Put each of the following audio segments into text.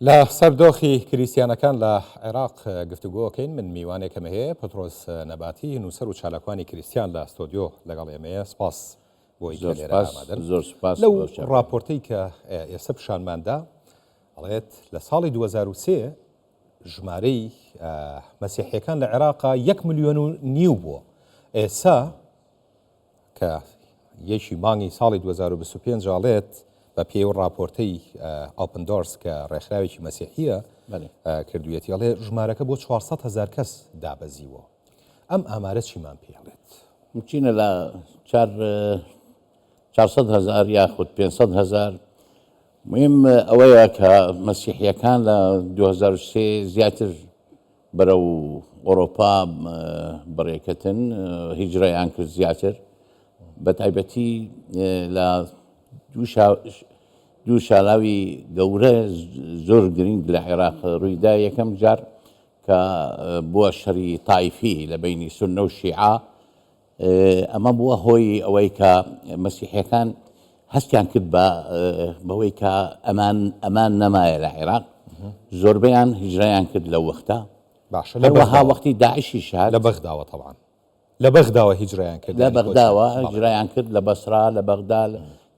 لە سەر دۆخی کریستیانەکان لە عێراق گفتوگۆکەین من میوانێکم هەیە پترۆس نەباتی نووسەر و چالاکوانی کریستیان لە ستۆدیۆ لەگەڵ ئێمەیە سپاس بۆی کە لێرە ئامادەن زۆر سپاس لەو ڕاپۆرتەی کە ئێستا پیشانماندا ئەڵێت لە ساڵی 2003 ژمارەی مەسیحیەکان لە عێراقا یەک ملیۆن و نیو بووە ئێستا کە یەکی مانگی ساڵی 2025 ئەڵێت بە پێی ئەو ڕاپۆرتەی Open Doors کە ڕێکخراوێکی مەسیحیە کردویەتی ئەڵێ ژمارەکە بۆ 400 هزار کەس دابەزیوە ئەم ئامارە چیمان پێ ئەڵێت؟ بچینە لە 400 هزار یاخود 500 هزار مهم ئەوەیە کە مەسیحیەکان لە 2003 زیاتر بەرەو ئۆرۆپا بەڕێکەتن هیجرەیان کرد زیاتر بە تایبەتی لە دوو شالاوی گەورە زۆر گرنگ لە عێراق ڕوویدا یەکەم جار کە بووە شەری تایفی لە بینی سوننە و شیعە ئەمە بووە هۆی ئەوەی کە مەسیحیەکان هەستیان کرد بە بەوەی کە ئەمان ئەمان نەمایە لە عێراق زۆربەیان هیجرەیان کرد لەو وەختە باشە لە بەغداوە وەختی داعشی شار لە بەغداوە تەبعەن لە بەغداوە هیجرەیان کرد لە بەغداوە هیجرەیان کرد لە بەسرا لە بەغدا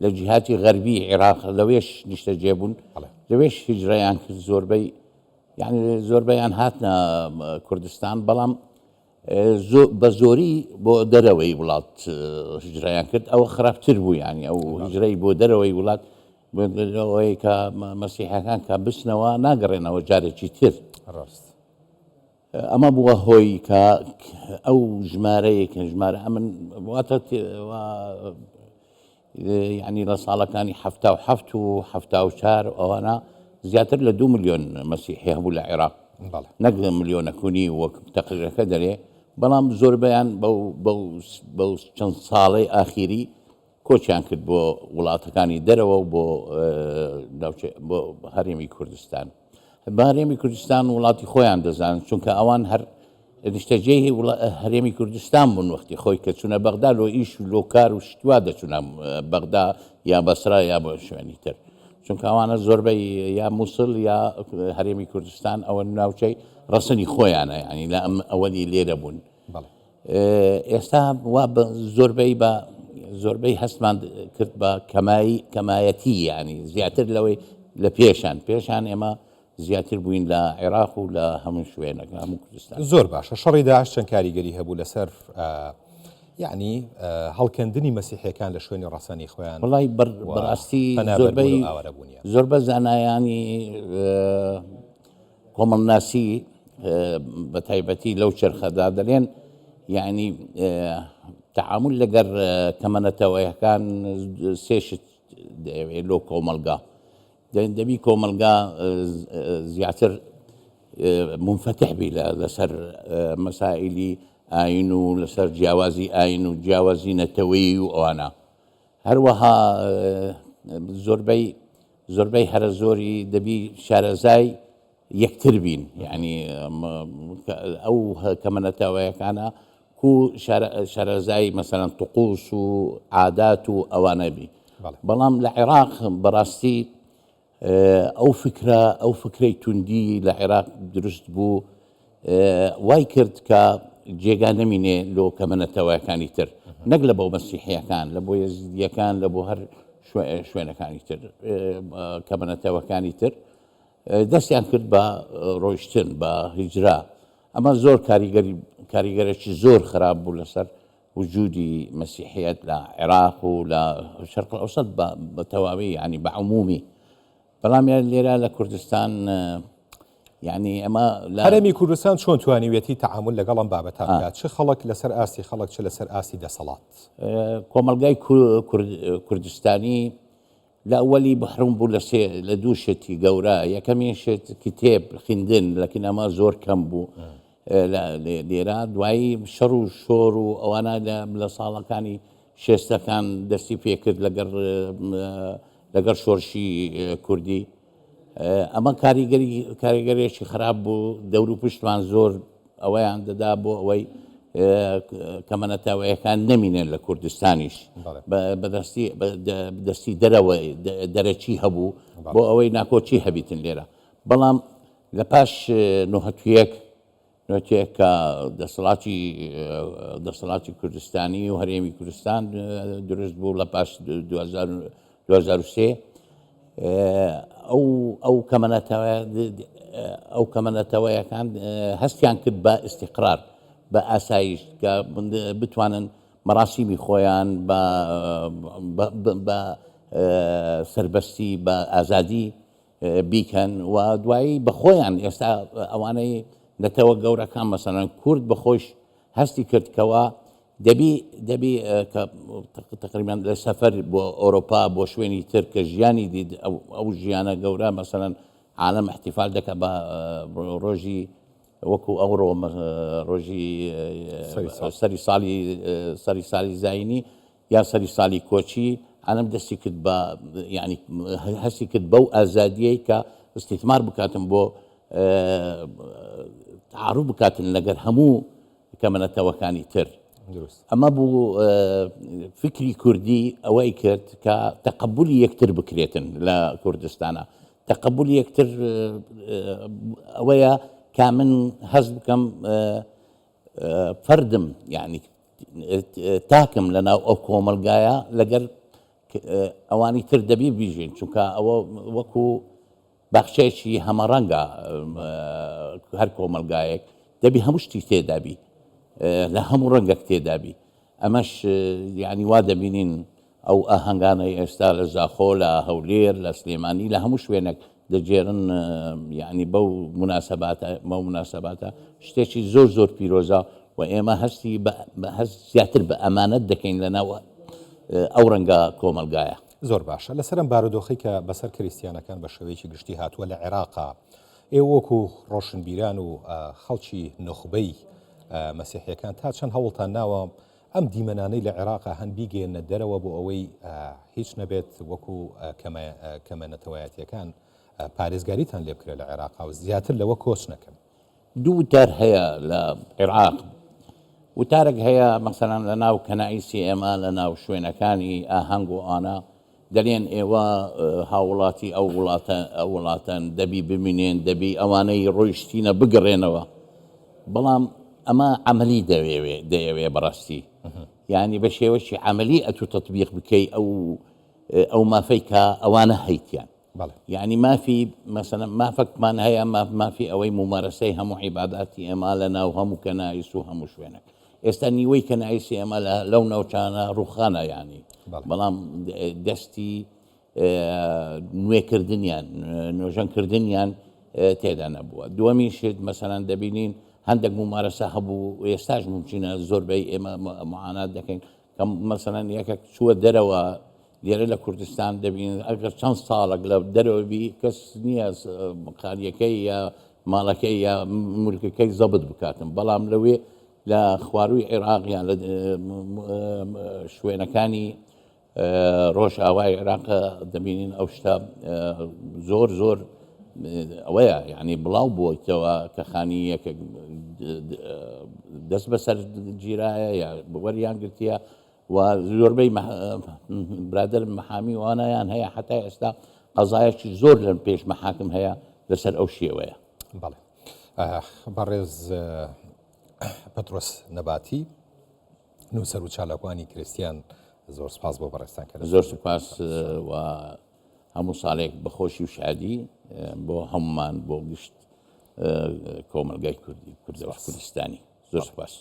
لە جیهاتی غەربی عێراق لەوێش نیشتەجێ بوون لەوێش هیجرەیان کرد زۆربەی یعنی زۆربەیان هاتنە کوردستان بەڵام بە زۆری بۆ دەرەوەی وڵات هجرەیان کرد ئەوە خراپتر بوو یانی ئەو هجرەی بۆ دەرەوەی وڵات ئەوەی کە مەسیحەکان کە بچنەوە ناگەڕێنەوە جارێکی تر ڕاست ئەمە بووە هۆی کە ئەو ژمارەیەکە ژمارە ئەمن واتە یانی لە ساڵەکانی 77 و 74 ئەوانە زیاتر لە دو ملیۆن مەسیحی هەبوو لە عێراق نەک ملیۆنەکونی وەک تەقریرەکە دەرێ بەڵام زۆربەیان بەو چەند ساڵەی ئاخیری کۆچیان کرد بۆ وڵاتەکانی دەرەوە و بۆ بۆ هەرێمی کوردستان. بە هەرێمی کوردستان وڵاتی خۆیان دەزانن چونکە ئەوان هەر نیشتەجێی هەرێمی کوردستان بوون وەختی خۆی کە چوونە بەغدا لۆ ئیش و لۆ کار و شتوا دەچوونە بەغدا یا بەسرا یا بۆ شوێنی تر چونکە ئەوانە زۆربەی یا مووسڵ یا هەرێمی کوردستان ئەوە ناوچەی ڕەسەنی خۆیانە یعنی لە ئەم ئەوەلی لێرە بوون ئێستا وا زۆربەی بە زۆربەی هەستمان کرد بە کەمایی کەمایەتی ینی زیاتر لەوەی لە پێشان پێشان ئێمە زیاتر بووین لە عێراق و لە هەموو شوێنەکە هەموو کوردستان. زۆر باشە شەڕی داعش چەند کاریگەری هەبوو لەسەر یعنی هەڵکەندنی مەسیحیەکان لە شوێنی ڕەسەنی خۆیان وڵی بەڕاستی زۆربەی زۆربە زانایانی کۆمەڵناسی بە تایبەتی لەو چرخەدا دەلێن یعنی تعامل لەگەر کەمەنەتەوەیەکان سێشت دەیەوێت لۆ کۆمەلگا دەبی کۆمەڵگا زیاتر منفتح بی لەسەر مەسائلی ئاین و لەسەر جیاوازی ئاین و جیاوازی نەتەوەیی و ئەوانە هەروەها زۆربەی زۆربەی هەرە زۆری دەبی شارەزای یەکتر بین یعنی ئەو کەمە نەتەوەیەکانە کو شارەزای مەسەلەن طقوس و عادات و ئەوانە بی بەڵام لە عێراق بەڕاستی ئەو فکرە ئەو فکرەی توندی لە عێراق دروست بوو وای کرد کە جێگا نەمینێ لۆ کەمە نەتەوەکانی تر نەک لە بۆ مەسیحیەکان لە بۆ یەزیدیەکان لە بۆ هەر شوێنەکانی تر کەمە نەتەوەکانی تر دەستیان کرد بە ڕۆیشتن بە هیجرا ئەمە زۆر کاریگەری کاریگەرێکی زۆر خراپ بوو لەسەر وجودی مەسیحیەت لە عێراق و لە شەرق ئەوسەت بە تەواوی ینی بە عمومی بەڵام یان لێرە لە کوردستان یعنی ئەمە هەرێمی کوردستان چۆن توانیویەتی تەعامول لەگەڵ ئەم بابەتە بکات چ خەڵک لەسەر ئاستی خەڵک چ لەسەر ئاستی دەسەڵات؟ کۆمەڵگای کوردستانی لە ئەوەلی مەحروم بوو لە سێ لە دوو شتی گەورە یەکەمین شت کتێب خیندن لەکن ئەمە زۆر کەم بوو لێرە دوایی شەڕ و شۆر و ئەوانە لە ساڵەکانی شێستەکان دەستی پێکرد لەگەڵ لەگەڵ شۆرشی کوردی ئەمە کاریگەری کاریگەرێکی خراپ بوو دەور و پشتمان زۆر ئەوەیان دەدا بۆ ئەوەی کەمە نەتەوەیەکان نەمینێن لە کوردستانیش بەدەستی دەستی دەرەوە دەرەکی هەبوو بۆ ئەوەی ناکۆکی هەبیتن لێرە. بەڵام لە پاش 91 نۆتێک کە دەسەڵاتی دەسەڵاتی کوردستانی و هەرێمی کوردستان دروست بوو لە پاش 2003 ئەو ئەو کەمەنەتەوە ئەو کەمەنەتەوەیەکان هەستیان کرد بە ئیسیقرار بە ئاسایش کە بتوانن مەراسیمی خۆیان بە بە سربەستی بە ئازادی بیکەن و دوایی بە خۆیان ئێستا ئەوانەی نەتەوە گەورەکان مەسەلەن کورد بە خۆش هەستی کرد کەوا دەبی دەبی کە تقریبان لە سەفەر بۆ ئەوروپا بۆ شوێنی تر کە ژیانی دیت ئەو ژیانە گەورە مەسەلەن عالم احتیفال دەکە بە ڕۆژی وەکو ئەوڕۆ ڕۆژی سەری ساڵی سەری ساڵی زینی یا سەری ساڵی کۆچی عالەم دەستی کرد بە یانی هەستی کرد بەو ئازادیەی کە ئیستیثمار بکاتن بۆ تعارف بکاتن لەگەر هەموو کەمەنەتەوەکانی تر ئەمە بوو فکری کوردی ئەوەی کرد کە تەقبولی یەکتر بکرێتن لە کوردستانە تەقبولی یەکتر ئەوەیە کا من هەست بکەم فەردم یعنی تاکم لەناو ئەو کۆمەڵگایە لەگەر ئەوانی تر دەبی بیژین چونکە ئەوە وەکو باخچەیەکی هەمەڕەنگە هەر کۆمەلگایەک دەبی هەموو شتی تێدابی لە هەموو ڕەنگەک تێدابی ئەمەش یعنی وا دەبینین ئەو ئاهەنگانەی ئێستا لە زاخۆ، لە هەولێر، لە سلێمانی، لە هەموو شوێنێک دەگێرن یانی بەو موناسەباتە بەو موناسەباتە شتێکی زۆر زۆر پیرۆزە و ئێمە هەستی بە هەست زیاتر بە ئەمانەت دەکەین لە ناو ئەو ڕەنگە کۆمەڵگایە. زۆر باشە لەسەر ئەم بارودۆخەی کە بەسەر کریستیانەکان بە شێوەیەکی گشتی هاتووە لە عێراقا ئێوە وەکو ڕۆشنبیران و خەڵکی نوخبەی مەسیحیەکان تا چەند هەوڵتان ناوە ئەم دیمەنانەی لە عێراقا هەن بیگەیەننە دەرەوە بۆ ئەوەی هیچ نەبێت وەکو کەمە نەتەوایەتیەکان پارێزگاریتان لێ بکرێت لە عێراقا و زیاتر لەوە کۆچ نەکەن. دوو وتار هەیە لە عێراق، وتارێک هەیە مەسەلەن لە ناو کەنائیسی ئێمە لە ناو شوێنەکانی ئاهەنگ و ئانە دەلێن ئێوە هاووڵاتی ئەو وڵاتە ئەو وڵاتەن دەبی بمینێن دەبی ئەوانەی ڕۆیشتینە بگەڕێنەوە بەڵام ئەمە عەمەلی دەوێ دەیەوێ بەڕاستی یعنی بە شێوەکی عەمەلی ئەتوو تەتبیق بکەی ئەو ئەو مافەی کە ئەوانە هەیتیان یعنی مافی مەسەلەن مافەکمان هەیە ماف مافی ئەوەی مومارەسەی هەموو عیباداتی ئێمە لە ناو هەموو کەنایس و هەموو شوێنێک ئێستا نیوەی کەنایسی ئێمە لەو ناوچانە ڕوخانە یعنی بەڵام دەستی نوێکردنیان نۆژەنکردنیان تێدا نەبووە دووەمی شت مەسەلەن دەبینین هەندێک مومارەسە هەبوو ئێستاش ممکنە زۆربەی ئێمە معانات دەکەین کە مەسەلەن یەکێک چووە دەرەوە لێرە لە کوردستان دەبینین ئەگەر چەند ساڵێک لە دەرەوە بی کەس نییە خانیەکەی یا ماڵەکەی یا مولکەکەی زەبت بکاتن بەڵام لەوێ لە خواروی عێراق یان لە شوێنەکانی ڕۆژئاوای عێراق دەبینین ئەو شتە زۆر زۆر ئەوەیە یعنی بڵاو بوویتەوە کە خانی یەکێک دەست بەسەر گیرایە یا وەریان گرتیە و زۆربەی برادر محامی وانیان هەیە حتا ئێستا قەزایەکی زۆر لەم پێش محاکم هەیە لەسەر ئەو شێوەیە. بەڵێ بەڕێز پەترۆس نەباتی نووسەر و چالاکوانی کریستیان زۆر سپاس بۆ بەڕێزتان کە زۆر سپاس و هەموو ساڵێک بەخۆشی و شادی بۆ هەمومان بۆ گشت کۆمەلگای کوردی کوردستانی زۆر سپاس.